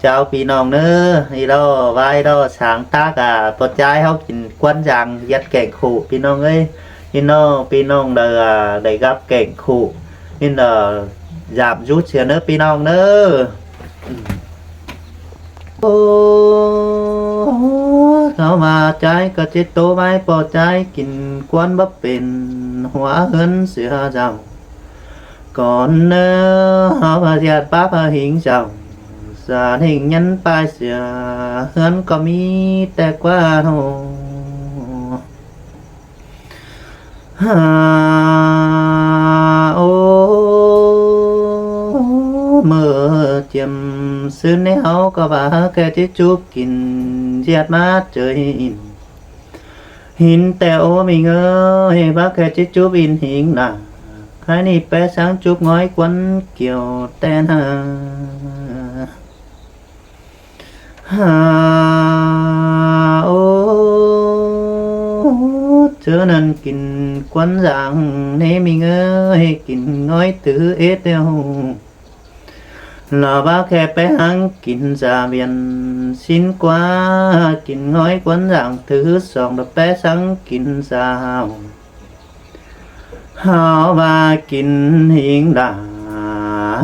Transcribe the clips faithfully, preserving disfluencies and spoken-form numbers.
Chảu ꞌpi ꞌnọng ꞌnớ, ꞌnị ꞌló ꞌvái ꞌló sáng ꞌtá ca ꞌpo ꞌchái ꞌháu kin ꞌquán dang ꞌdệt kẻng khổ ꞌpi ꞌnọng ới. ꞌNị ꞌnớ ꞌpi ꞌnọng đaư, à, đảy ꞌgặp kẻng khổ. ꞌNị ꞌnớ dạp dú sia ꞌnớ ꞌpi ꞌnọng ꞌnớ. Ô, ꞌháu ꞌva ꞌchái ꞌcọ ꞌchí ꞌtố ꞌvái ꞌpo ꞌchái kin ꞌquán báu pên, hua ꞌhướn sia dau. Cón ꞌnớ ꞌháu ꞌva ꞌdệt báp ꞌhính dau, da ꞌnịnh nhắn ꞌpai sia, ꞌhướn ꞌcọ ꞌmí té ꞌquá ꞌnọ. Ha, ô, ꞌmự chiêm ꞌsứn ꞌnị ꞌháu ꞌcọ ꞌva kẻ ꞌchí chúp kin ꞌdệt ꞌmá ꞌchới ꞌnị. ꞌHịn té ố ꞌmí ꞌngới, báu kẻ ꞌchí chúp ꞌnhính nả. Khái ꞌnị ꞌpé sáng chúp ꞌngói ꞌquán kiêu ꞌtẹ nả. Ha, ô, ꞌchớ ꞌnặn kin ꞌquán dang ꞌnị ꞌmí ꞌngới, kin ꞌngói thứ ết ꞌlẹo. Lỏ báu kẻ ꞌpé háng kin da viên ꞌsịn ꞌquá, kin ꞌngói ꞌquán dang thứ song lỏ ꞌpé sáng kin da hảu. Hảu ꞌva kin ꞌhính đả,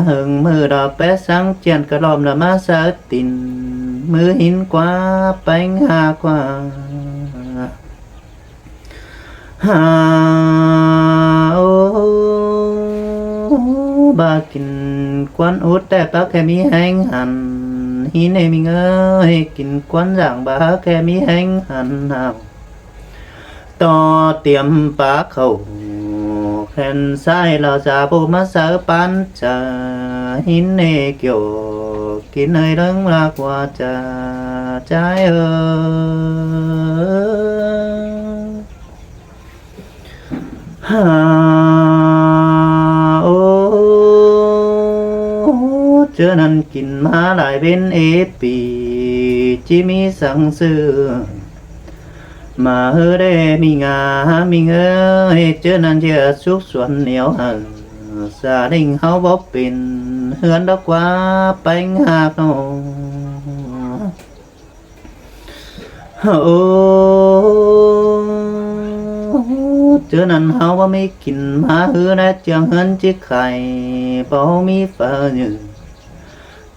hơng ꞌmự đỏ ꞌpé sáng ꞌchiến ꞌcọ ꞌlóm lỏ ꞌmá sáư tin, ꞌmự ꞌhịn ꞌquá, ꞌpéng ha ꞌquá. Ha, ô, báu kin ꞌquán út ꞌtẹ báu kẻ ꞌmí ꞌhéng hẳn, ꞌhịn ꞌnị ꞌmí ꞌngới, kin ꞌquán dang báu kẻ ꞌmí ꞌhéng hẳn hảu. ꞌTo tiêm pák khảu, khen ꞌsái lỏ da báu ꞌmá sáư ꞌpán chaư, ꞌhịn ꞌnị kiêu kin ơi ꞌlớng ꞌlạ ꞌquá chaư, ꞌchái ơ. Ha, ô, ꞌchớ ꞌnặn kin ꞌmá lai ꞌvến ế pi, ꞌchí ꞌmí sáng ꞌsự. ꞌMá ꞌhứ đé ꞌmí ꞌngá ꞌmí ꞌngới, ꞌchớ ꞌnặn ꞌchí súc suôn nẻo hảư. Da ꞌnịnh ꞌháu báu pên, ꞌhướn đỏ ꞌquá, ꞌpéng ha ꞌnọ. Ô, ꞌchớ ꞌnặn ꞌháu báu ꞌmí kin ꞌmá ꞌhứ đé ꞌchương ꞌhướn ꞌchí khai, báu ꞌmí phaư ꞌnhự.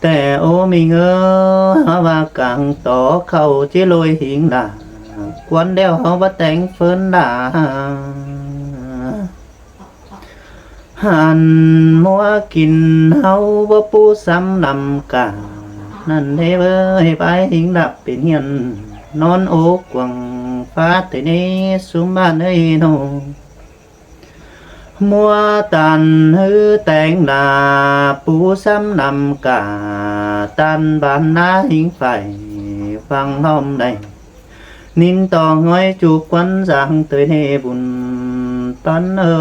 Té ố ꞌmí ꞌngới, ꞌháu ꞌva cang tó khảu ꞌchí ꞌlội ꞌhính đả, ꞌquán ꞌlẹo ꞌháu báu téng ꞌphớn đả. Hẳn ꞌmúa kin ꞌháu báu pú sắm đăm cả. ꞌNặn ꞌnị ꞌvới bái ꞌhính đạp pên ꞌhiên, ꞌnón ố quảng phá tê ꞌnị sum bản ới ꞌnọ. ꞌMúa ꞌtan ꞌhứ téng đa pú sắm đăm cả, ꞌtan bản ná ꞌhính phải văng ꞌlóm đảy. ꞌNín ꞌto ꞌngói ꞌchu ꞌquán dang ꞌtới ꞌnị bun ꞌpắn ơ.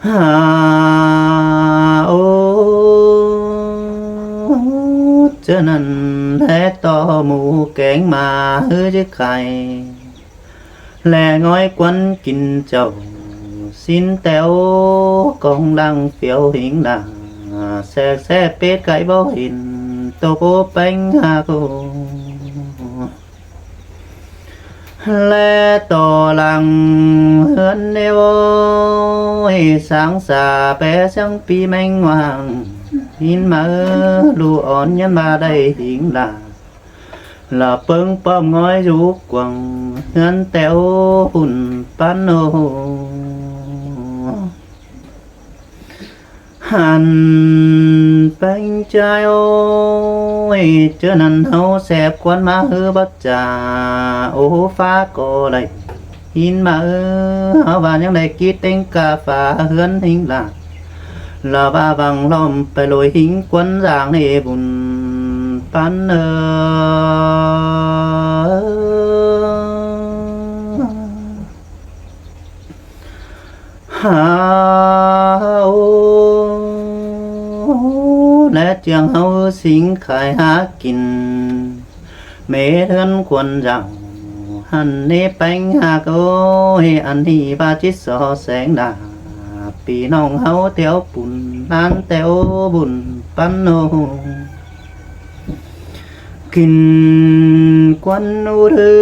Ha, ô, ꞌchớ ꞌnặn ꞌhé ꞌto mu kéng ꞌmá ꞌhứ ꞌchí khai. ꞌLẹ ꞌngói ꞌquán kin chảu, ꞌsịn ꞌtẹo cong đang phiêu ꞌhính đả, sẹk sép pết cai báu hên, tô bố ꞌpéng ha cô. ꞌLẹ ꞌto lăng ꞌhướn ꞌnị ꞌvới, sáng sa pé sáng pi ꞌmeng ꞌváng, ꞌhịn ꞌmá ꞌlụk ón ꞌnhắng ꞌmá đảy ꞌhính đả. Lỏ ꞌpớng ꞌpọm ꞌngói dú quảng ꞌhướn ꞌtẹo ꞌhụn ꞌpắn ơ. Hẳn ꞌpéng ꞌchái ơi, ꞌchớ ꞌnặn ꞌháu sép ꞌquán ꞌmá ꞌhứ báu chả, ô phá ꞌcọ đảy. ꞌHịn ꞌmá ơ, ꞌháu ꞌva ꞌnhắng đảy kít ꞌtếng ca phá ꞌhướn ꞌhính đả. Lỏ ꞌva văng ꞌlóm pay ꞌlội ꞌhính ꞌquán dang ꞌnị bun ꞌpắn ơ. Ha, ô, ꞌlẹ ꞌchương ꞌháu sính khai hák kin, mết ꞌhướn khuôn dau, hăn ꞌnị ꞌpéng hák ơi, ăn ꞌnị ꞌva ꞌchí so seng đa, ꞌpi ꞌnọng ꞌháu ꞌtẹo pun ꞌnán ꞌtẹo bun ꞌpắn ꞌnớ. Kin ꞌquán ú ꞌlứ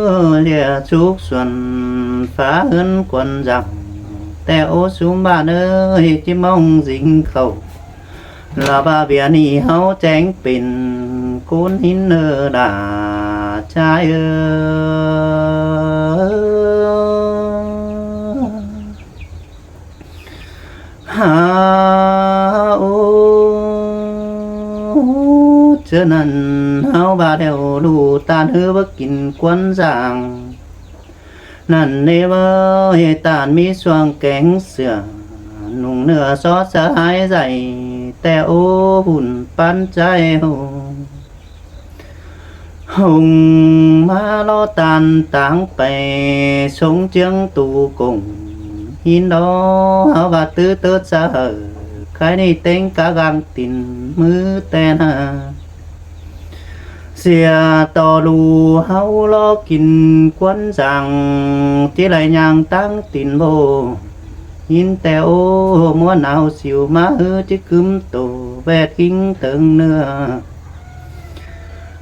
ꞌlẹo súc suôn phá ꞌhướn ꞌquán dăng ꞌtẹo sú ꞌmá ꞌnớ ꞌchí ꞌmóng dính khảu. Lỏ ꞌva ꞌviạk ꞌnị ꞌháu chẻng pên ꞌcốn ꞌhính ꞌnớ đa ꞌchái ơ. Hả, ô, ꞌchớ ꞌnặn ꞌháu ꞌva ꞌlẹo ꞌlụk ꞌtan ꞌhứ báu kin ꞌquán dăng. ꞌNặn ꞌnị ꞌva ꞌtan ꞌmí ꞌsuông kéng sửa, ꞌnung ꞌnưa só sáư hái dạy, ꞌtẹo bun ꞌpắn ꞌchái ꞌhụ. ꞌHung ꞌmá ló ꞌtan táng pay sống ꞌchương tu cổng, ꞌhính đó ꞌháu ꞌva tứ tớt sa hảư, khái ꞌnị ꞌtếng cá gang tin ꞌmứ ꞌtẹ ꞌna. Sia ꞌto ꞌlụk ꞌháu ló kin ꞌquán dăng, ꞌchí đảy ꞌnhang ꞌtáng tin ꞌvô. ꞌHính ꞌtẹo ꞌmúa nao siu ꞌmá ꞌhứ ꞌchí ꞌcứm tô ꞌvẹt ꞌhính tơng ꞌnưa.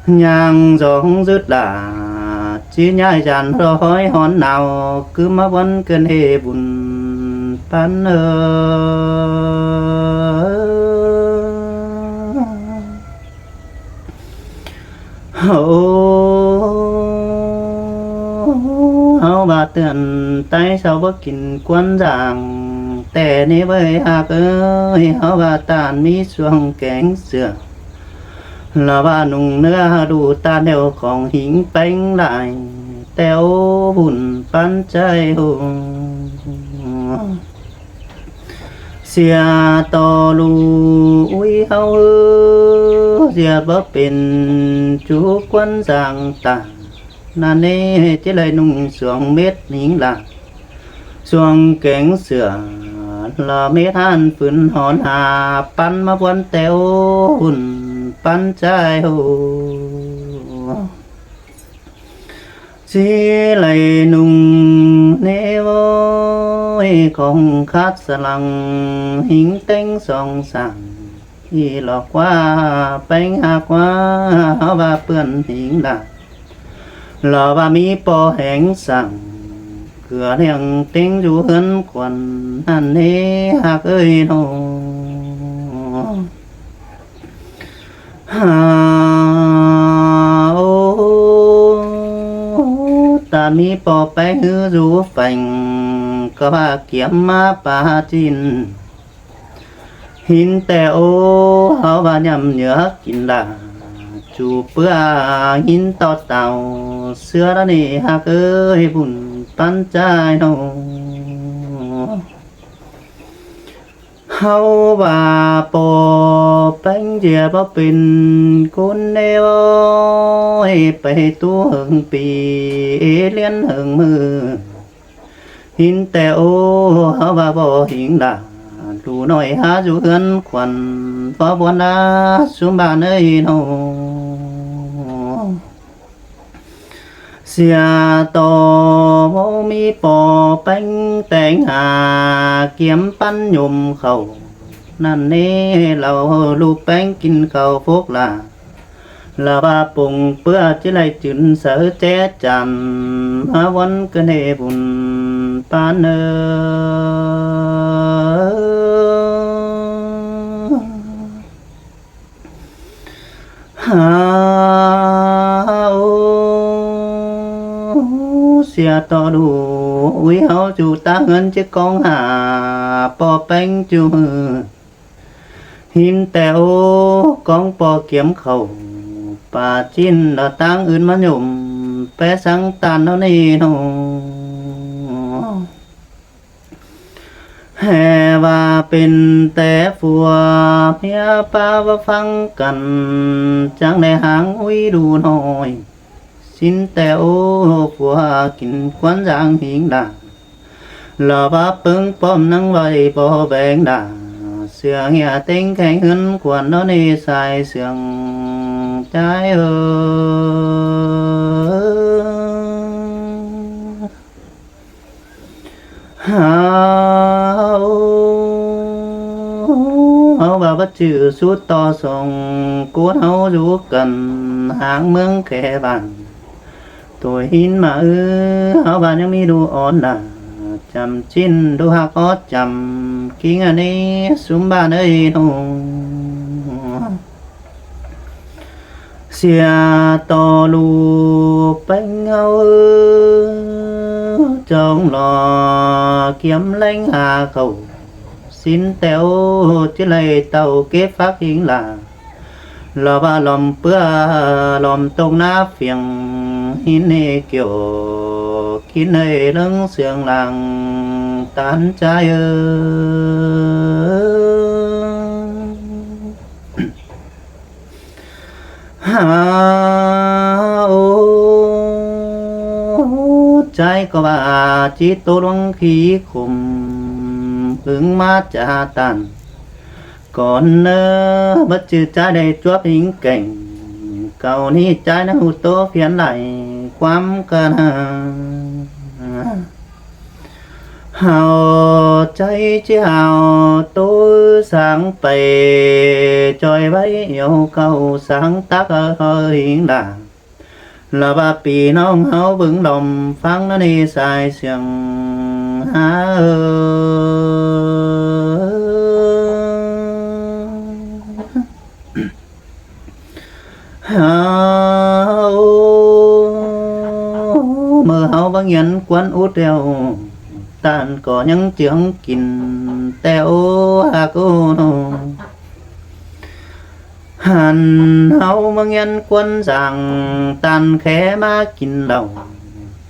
ꞌNhang dóng dứt lả, ꞌchí ꞌnhại dản ꞌlo ꞌhói hón nao, ꞌcứm ꞌmá ꞌvắn ꞌcợn ꞌhế bun ꞌpắn ơ. Ô, ꞌháu ꞌva ꞌtươn ꞌTáy sau báu kin ꞌquán dăng, ꞌtẹ ꞌnị ꞌvới ꞌhặc ới, ꞌháu ꞌva ꞌtan ꞌmí ꞌsuông kéng sửa. Lỏ ꞌva ꞌnung ꞌnưa ꞌlụk ꞌtan ꞌlẹo khong ꞌhính ꞌpéng lai, ꞌtẹo bun ꞌpắn ꞌchái ꞌhụ. Sia ꞌto ꞌlụk ꞌúi ꞌháu ꞌhứ, sia báu pên ꞌchu ꞌquán dăng ta. ꞌNặn ꞌnị ꞌchí đảy ꞌnung ꞌsuông mết ꞌhính lả, ꞌsuông kéng sửa, lỏ mết ꞌhặn phưn hón ha ꞌpắn ꞌmá ꞌvắn ꞌtẹo bun ꞌpắn ꞌchái ꞌhụ. ꞌChí đảy ꞌnung ꞌnị ꞌvới khong khát sa lăng ꞌhính ꞌtếng song sảng, ꞌnị lỏ ꞌquá ꞌpéng ꞌhặc ꞌquá ꞌháu ꞌva ꞌpươn ꞌhính lả. Lỏ ꞌva ꞌmí ꞌpo ꞌhéng sảng, ꞌcứa ꞌliệng ꞌtếng dú ꞌhướn khuôn ꞌnặn ꞌnị ꞌhặc ới ꞌnớ. Hả, ô, ꞌtan ꞌmí ꞌpo ꞌpéng ꞌhứ dú pheng, ꞌcọ ꞌva kiêm ꞌmá pá ꞌchịn. ꞌHính ꞌtẹo ꞌháu ꞌva ꞌnhăm nhứa kin lả, ꞌchu ꞌpưa ꞌhính ꞌto tảo, ꞌsứa đá ꞌnị ꞌhặc ới bun ꞌpắn ꞌchái ꞌnớ. ꞌHáu ꞌva ꞌpo ꞌpéng ꞌchưa báu pên ꞌcốn ꞌnị ꞌvới, pay ꞌtú hơng pi, ê ꞌliến hơng ꞌmự. ꞌHính ꞌtẹo ꞌháu ꞌva báu ꞌhính lả, ꞌlụk ꞌnọi hák dú ꞌhướn khuôn, báu ꞌvón đá ꞌsúm ꞌva ꞌnị ꞌnớ. Sia ꞌto báu ꞌmí ꞌpo ꞌpéng ꞌtếng ha, kiêm ꞌpắn nhôm khảu. ꞌNặn ꞌnị lỏ ꞌlụk ꞌpéng kin khảu phốc lả. Lỏ ꞌva pông ꞌpưa ꞌchí đảy chưn sáư ché chăm, ꞌmá ꞌvón ꞌcợn ꞌhế bun ꞌpắn ơ. Hả, ô, sia ꞌto ꞌlụk ꞌúi ꞌháu ꞌchu ꞌtáng ꞌhướn ꞌchí cóng hả ꞌpo ꞌpéng ꞌchu ꞌmự. ꞌHính ꞌtẹo cóng ꞌpo kiêm khảu, pá ꞌchịn lỏ ꞌtáng ứn ꞌmá nhôm, pé săng ꞌtan ꞌnớ ꞌnị ꞌnớ. ꞌHé ꞌva pên té phua ꞌmía ꞌpá ꞌva ꞌphắng căn, chắng đảy háng ꞌúi đu ꞌnọi. ꞌSính ꞌtẹo phua kin ꞌquán dăng ꞌhính lả, lỏ ꞌva ꞌpứng ꞌpọm ꞌnăng ꞌvạy báu ꞌvén lả, sia ꞌnghia ꞌtếng khéng ꞌhướn khuôn ꞌnớ ꞌnị sai sương ꞌchái ơ. Hảư, hảư ꞌva báu ꞌchự sú ꞌto song ꞌcốn hảư dú căn háng ꞌmướng khe bản. Tô hín ꞌmá ư, hảư ꞌva ꞌnhắng ꞌmí đu ón lả chăm ꞌchịn đu ꞌhặc ók chăm ꞌkính ꞌnị ꞌsúm bản ới ꞌnô. ꞌSịa ꞌto ꞌlụk ꞌpéng hảư, chong lo kiêm ꞌlẹng ha khảu, sín tẻo ꞌchí đảy tảu kếp phák hính lả. Lo ꞌva lom ꞌpưa lom tốc ná phiêng, hín ꞌnị kiẻo kín ꞌnị ꞌlớng siêng lăng ꞌtan ꞌchái ơ. Hảư, ꞌchái ꞌcọ ꞌva ꞌchí ꞌtố ꞌluống khí khum, ꞌpứng ꞌmá ꞌchạ ꞌtan. Cón ꞌnớ báu ꞌchự ꞌchái đảy chuốp hính kẻng, cảu ꞌnị ꞌchái ꞌnớ ꞌhụ ꞌtố phiến đảy ꞌquám căn. Hảư ꞌchái ꞌchí hảư ꞌtố sáng pay, ꞌchoi ꞌvạy iêu cảu sáng tắc hảư hính lả. Lo ꞌva ꞌpi ꞌnọng hảư bớng lom ꞌphắng ꞌnị sai siêng hảư. Hảư, ꞌmự hảư ꞌva ꞌnghén ꞌquán út eo, ꞌtan ꞌcọ ꞌnhắng ꞌchương kin ꞌtẹ ꞌhặc ꞌnô. Hăn hảư ꞌmự ꞌnghén ꞌquán dáng, ꞌtan khék ꞌmá kin lảu.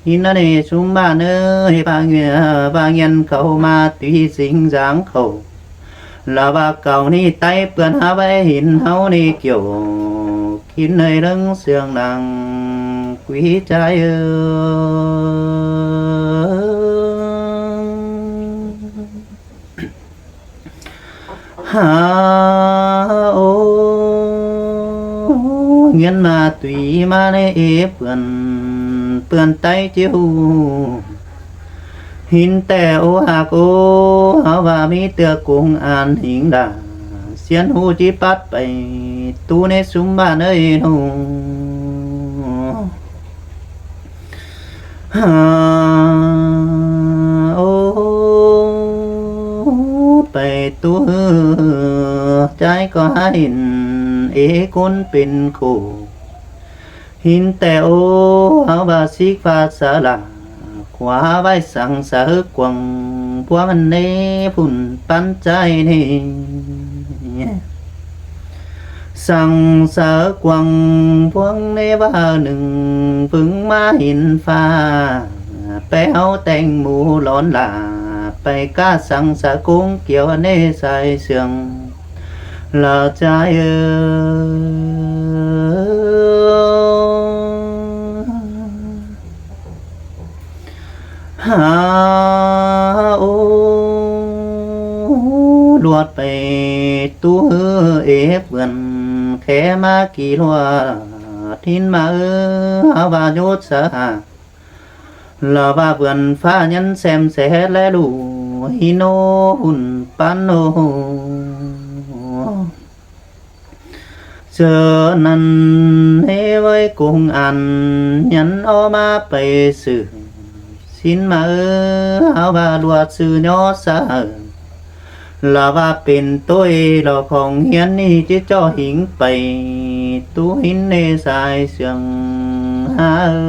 Hín ꞌnị ꞌsúm bản ới, ꞌva ꞌnghé, ꞌva ꞌnghén khảu ꞌmá tỉ sính dáng khảu. Lo ꞌva cảu ꞌnị ꞌTáy ꞌpươn hák ꞌvạy hín hảư ꞌnị kiẻo kín ꞌnị ꞌlớng siêng lăng quí ꞌchái ơ. Hảư, ꞌnghiến ꞌmá tỉ ꞌmá ꞌnị ꞌpươn, ꞌpươn ꞌTáy ꞌchí ꞌhụ. Hín ꞌtẹ ꞌhụ ꞌhặc ꞌnô, hảư ꞌva ꞌmí ꞌtưa công an hính lả, ꞌsiến ꞌhụ ꞌchí pắt pay tú ꞌnị ꞌsúm bản ới ꞌnô. Hảư, ꞌpay tú ꞌhứ, ꞌchái ꞌcọ hák hên ế ꞌcốn pên khổ. Hín ꞌtẹ ꞌhụ hảư ꞌva sík pha sa lả, khua ꞌvạy săng sa cuông ꞌpuống ꞌnị phun ꞌpắn ꞌchái ꞌnị. Săng sa cuông ꞌpuống ꞌnị ꞌva ꞌnưng ꞌpứng ꞌmá hên pha, ꞌpẹ hảư teng mu lón lả, ꞌpay cá săng sa công kiêu ꞌnị sai siêng lả ꞌchái ơ. Hảư, ꞌluột pay tú ꞌhứ ế ꞌpươn, khék ꞌmá kỉ ꞌluột hín ꞌmá ơ, hảư ꞌva dốt sa hả. Lo ꞌva ꞌpươn ꞌphạ ꞌnhắng ꞌsém sét ꞌlé ꞌlụk hín ꞌnô phun ꞌpắn ꞌnô. ꞌSớ ꞌnặn ꞌnị ꞌvạy công an ꞌnhắng ók ꞌmá pay sư sín ꞌmá ơ, hảư ꞌva ꞌluột sư ꞌnhó sa hảư. Lo ꞌva pên ꞌtội lo khong ꞌhiến ꞌnị ꞌchí ꞌchọ hính pay tú hín ꞌnị sai siêng hảư.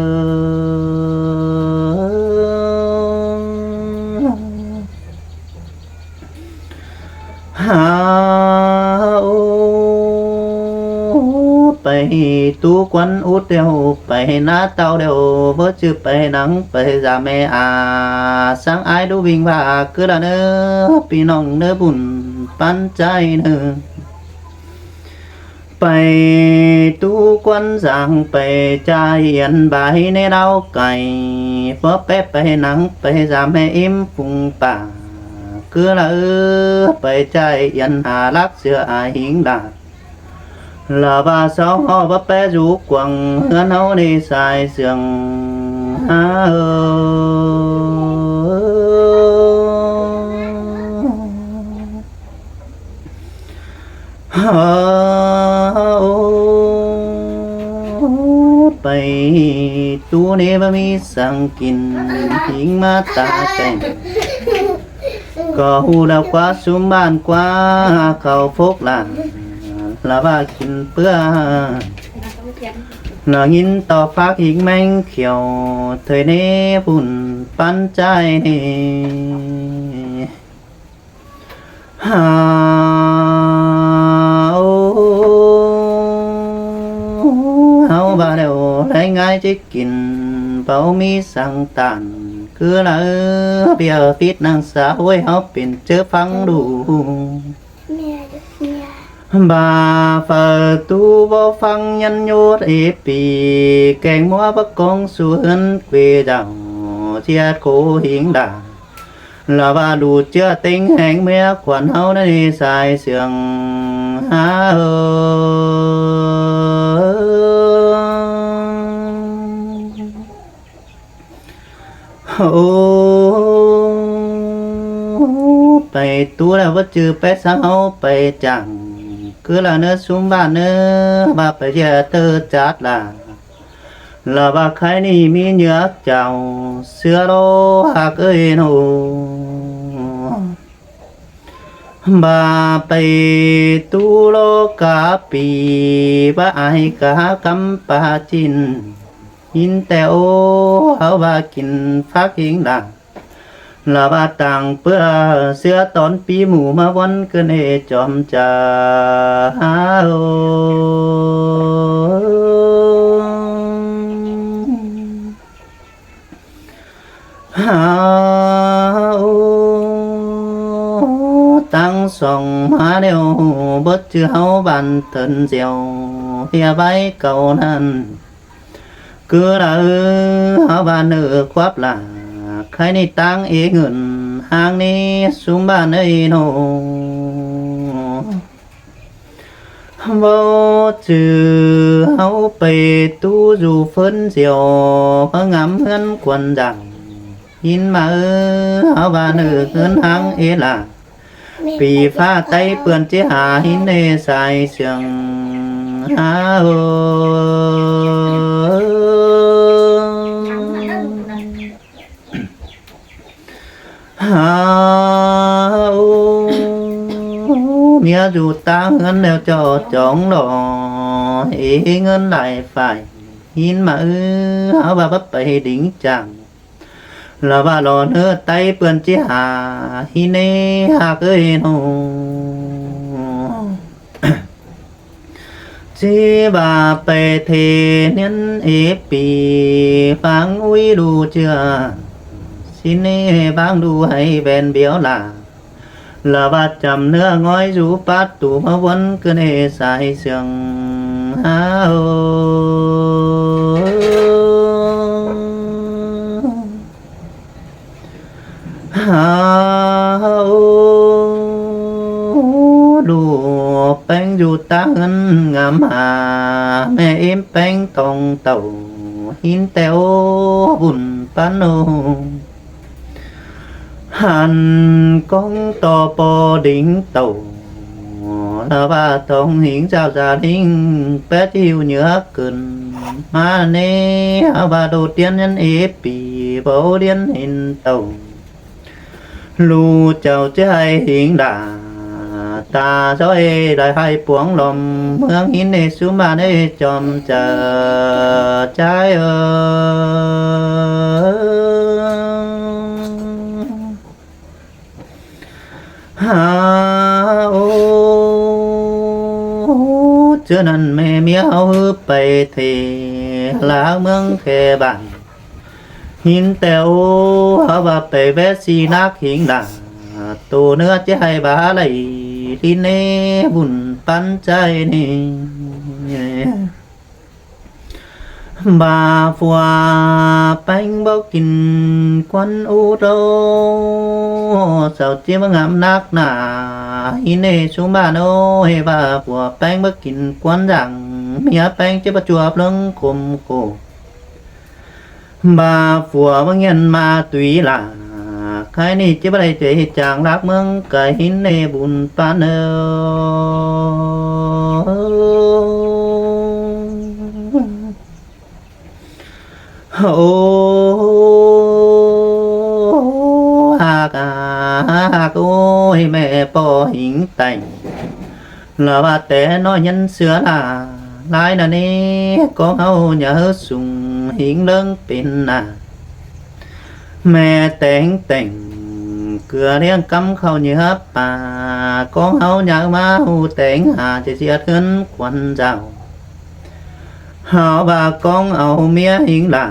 Hảư, pay tú ꞌquán út ꞌlẹo, pay ná ꞌtạu ꞌlẹo, báu ꞌchự pay nẳng pay dả ꞌme a. Sáng ải đu ꞌvinh ꞌva cứ lả ꞌnớ, ꞌpi ꞌnọng ꞌnớ bun ꞌpắn ꞌchái ꞌnớ. Pay tú ꞌquán dáng pay ꞌchái yến bái ꞌnị ꞌláo cai, báu ꞌpẹ pay nẳng pay dả ꞌme ím phung pả. Cứ lả ư, pay ꞌchái yến hả lắc sia a hính đả. Lả ꞌva sáo ꞌhọ báu ꞌpẹ dú cuông ꞌhướn ꞌháu ꞌnị sai siêng hảư. Tú ꞌnị báu ꞌmí săng kin, hing ꞌmá ta keng. ꞌCọ ꞌhụ đaư ꞌquá ꞌsúm ꞌván ꞌquá khảu phốc lả, lả ꞌva kin ꞌpứa. Lả ꞌnghín ꞌto phák hính ꞌmếng khẻo, thời ꞌnị bun ꞌpắn ꞌchái ꞌnị. Hảư, ꞌháu ꞌva ꞌlẹo ꞌlé ꞌngai ꞌchí kin, báu ꞌmí săng ꞌtan. ꞌCứ đaư ꞌviạk phít ꞌnăng sa ꞌhới ꞌháu pên ꞌchớ ꞌphắng đu. ꞌVa phaư tú báu ꞌphắng nhắn nhốt ế pi, keng ꞌmứa báu cóng su ꞌhướn quê dảo, ꞌchí khổ hính đả. Lả ꞌva đu ꞌchưa ꞌtếng ꞌhéng ꞌmía khuôn ꞌháu ꞌnị sai sương. Hảư, ꞌháu pay tú đaư báu ꞌchư pé săng ꞌháu pay chắng. ꞌCứ đaư ꞌnớ ꞌsúm ꞌván ꞌnớ, ꞌva pay ꞌchưa ꞌtớ chát lả. Lả ꞌva khay ꞌnị ꞌmí ꞌnhứa chảu, ꞌsứa ꞌló ꞌhặc ới ꞌnô. ꞌVa pay tú ꞌló cá pi, ꞌva ai cá cắm pa ꞌchịn. Hính ꞌtẹ ꞌháu ꞌva kin phák hính đả. Lả ꞌva tang ꞌpưa ꞌsứa tón ꞌpi mủ ꞌmá ꞌvón ꞌcứn ê chom chaư. Hảư, ꞌtáng song ꞌmá ꞌlẹo báu ꞌchư ꞌháu ꞌván thớn dẻo, ꞌviạk ꞌvái cáu ꞌnặn. ꞌCứ đaư ꞌháu ꞌva ꞌnợ khuốp lả, khay ꞌnị ꞌtáng ế ngươn ꞌháng ꞌnị ꞌsúm ꞌván ới ꞌnô. Báu ꞌchư ꞌháu pay tú dú phớn dẻo, ꞌmá ngắm ꞌhướn khuôn dảng. Hính ꞌmá ꞌháu ꞌva ꞌnợ ꞌhướn ꞌháng ế lả. Pi ꞌphạ ꞌTáy ꞌpươn ꞌchí hả hính ê sai sương. Hảư, hảư, ꞌmía dú ta ꞌhướn ꞌlẹo ꞌchọ chóng lo, ế ꞌngớn lai phải. Hính ꞌmá ꞌháu ꞌva báu pay đính chắng. Lả ꞌva lo ꞌnớ ꞌTáy ꞌpươn ꞌchí hả hính ê ꞌhặc ới ꞌnô. ꞌChí ꞌva pay thê ꞌniến ế pi, ꞌváng ꞌúi đu ꞌchưa, ꞌsịn ê ꞌváng đu hảư ven biếu lả. Lả ꞌva chăm ꞌnứa ꞌngói dú pát tu ꞌmá ꞌvón ꞌcứn ê sai sương. Hảư, hảư, đu ꞌpéng dú ta ꞌhướn ngắm hả, ꞌmẹ ꞌếm ꞌpéng tong tảu, hính ꞌtẹ ꞌháu bun ꞌpắn ꞌnô. Hăn cóng ꞌto ꞌpo đính tảu, lả ꞌva tong hính dao da đính, pét ꞌhịu ꞌnhứa cơn. ꞌMá ꞌnị ꞌháu ꞌva đô ꞌtiến ꞌnhướn ế pi, báu ꞌtiến hên tảu. ꞌLụk chảu ꞌchí hảư hính đả, ta dói lai hảư puống lom, ꞌmướng hính ê ꞌsúm ꞌván ê chom chaư, ꞌchái ơ. Hảư, ꞌchớ ꞌnặn ꞌmẹ ꞌmía ꞌháu ꞌhứ pay thê, lák ꞌmướng khe bản. Hính ꞌtẹ ꞌháu ꞌva pay ꞌvét ꞌsị nắc hính đả, tô ꞌnứa ꞌchí hảư bá đảy, hính ê bun ꞌpắn ꞌchái ꞌnị. ꞌVa phua ꞌpéng báu kin ꞌquán ú ꞌlô, sau ꞌchí ꞌmá ngắm nắc nả, hính ê ꞌsúm ꞌván ꞌnô. ꞌVa phua ꞌpéng báu kin ꞌquán dảng, ꞌmía ꞌpéng ꞌchí báu ꞌchua ꞌlớng khôm khổ. ꞌVa phua báu nghiện ma túy lả, khay ꞌnị ꞌchí báu đảy ꞌchoi chang lák ꞌmướng, khay hính ê bun ꞌpắn ꞌnô. Ô, ꞌhặc ꞌhặc ꞌhặc ôi, ꞌme ꞌpo hính téng. Lỏ ꞌva té ꞌnọi nhắn sứa lả lai ꞌnặn ꞌnị, ꞌcóng ꞌháu nháư sung hính ꞌlớng pên nả. ꞌMe téng téng ꞌcứa ꞌliếng ꞌcắm khảu ꞌnhứa pả, ꞌcóng ꞌháu nháư ꞌmá ꞌhụ téng hả ꞌchí ꞌdệt ꞌhướn khuôn dao. ꞌHáu ꞌva ꞌcóng au ꞌmía hính lả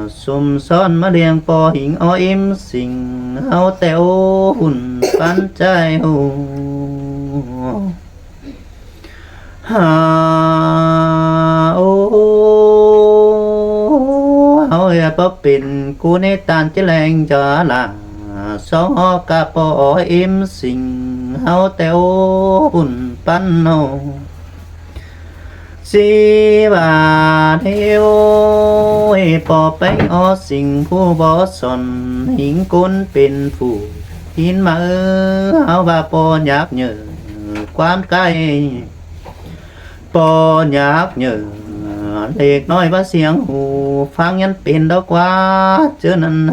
sôm ꞌsón ꞌmá ꞌliệng ꞌpo hính ók ím sing ꞌháu ꞌtẹ ꞌhụn ꞌpắn ꞌchái ꞌhụ. Hả, ô, ꞌháu ꞌhịa báu pên ꞌcốn ꞌnị ꞌtan ꞌchí ꞌleng ꞌchọ lả, sóng ók ꞌca ꞌpo ók ím sing ꞌháu ꞌtẹ ꞌhụn ꞌpắn ꞌnọ. ꞌSị ꞌva ꞌnị ôi, ꞌpo ꞌpéng ók sing phủ bók son hính ꞌcốn pên phủ. Hín ꞌmá ꞌhứ, ꞌháu ꞌva ꞌpo nhắc nhớ ꞌquám cai, ꞌpo nhắc nhớ lếc ꞌnọi ꞌva siêng ꞌhụ ꞌphắng nhắn pên đó ꞌquá ꞌchớ ꞌnặn.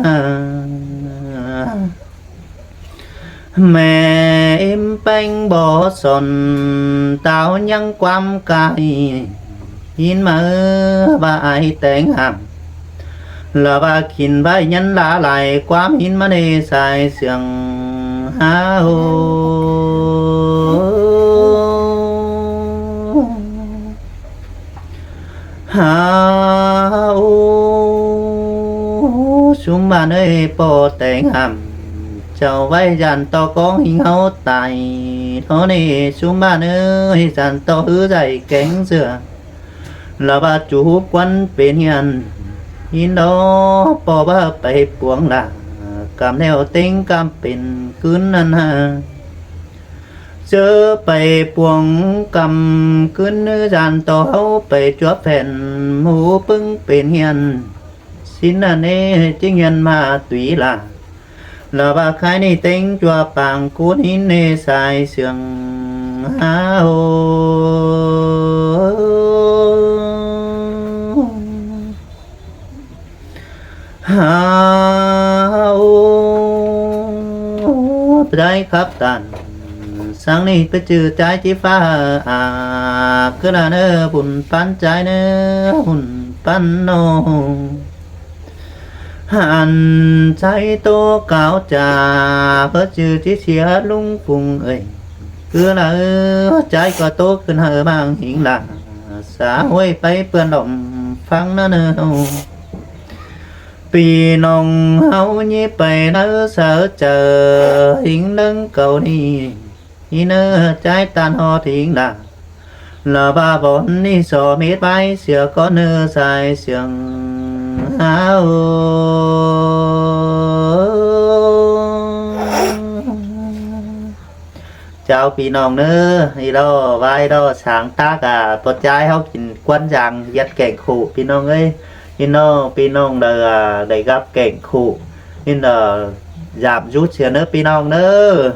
ꞌMe ím ꞌpéng bók son táo ꞌnhắng ꞌquám cai. Hín ꞌmá ꞌhứ, ꞌva ai téng hảm, lỏ ꞌva khỉn ꞌvạy nhắn lả lai ꞌquám hín ꞌmá ꞌnị sai siêng. Hả ô, hả ô, ꞌsúm bản ơi, ꞌpo téng hảm chảu ꞌvạy dản ꞌto ꞌcóng hính ꞌháu tai. Đó ꞌnị ꞌsúm bản ơi, dản ꞌto ꞌhứ dạy kéng dưa, lỏ ꞌva chu húp ꞌquắn pên hiên. Hín đó ꞌpo ꞌva pay puông lả, ꞌcắm ꞌnéo ꞌtếng ꞌcắm pên ꞌcứn ꞌnặn hả. ꞌChớ pay puông ꞌcắm ꞌcứn ꞌnứ dản ꞌto ꞌháu pay chuốp phén ꞌmú ꞌpứng pên hiên. ꞌSịn ꞌnặn ꞌnị ꞌchí hiên ma túy lả, lỏ ꞌva khái ꞌnị ꞌtếng chua pang ꞌcốn hín ꞌnị sai siêng. Hả ô, hả ô, ꞌchái khắp tản. Sáng ꞌnị ꞌpứng ꞌchư ꞌchái ꞌchí ꞌphạ ꞌcứ lả ꞌnớ, ꞌhụn ꞌpắn ꞌchái ꞌnớ, ꞌhụn ꞌpắn ꞌnọ. Hẳn ꞌchái ꞌtố cáo chả bớt ꞌchư ꞌchí sia ꞌlung phung ơi. ꞌCứ lả ꞌchái ꞌcọ ꞌtố khửn hảư ꞌmáng hính lả, xã hội pay ꞌpươn lỏm ꞌphắng ꞌnớ ꞌnớ. ꞌPi ꞌnọng ꞌháu ꞌnhí pay ꞌnớ sa chaư hính ꞌlớng cau ꞌnị. Hính ꞌnớ ꞌchái ꞌtan ꞌhọt hính lả, lỏ ꞌva bón ꞌnị so mết bái sia ꞌcón ꞌnớ sai siêng. Hả ô, chào ꞌpi ꞌnọng ꞌnớ. ꞌI ꞌlo ꞌvái ꞌlo sáng tác à, ꞌpo ꞌchái ꞌháu kin ꞌquắn dang ꞌdệt kẻng khổ ꞌpi ꞌnọng ới. ꞌI ꞌnọ ꞌpi ꞌnọng đảy à, đảy gắp kẻng khổ, ꞌi ꞌnọ dạp dút sia ꞌnớ ꞌpi ꞌnọng ꞌnớ.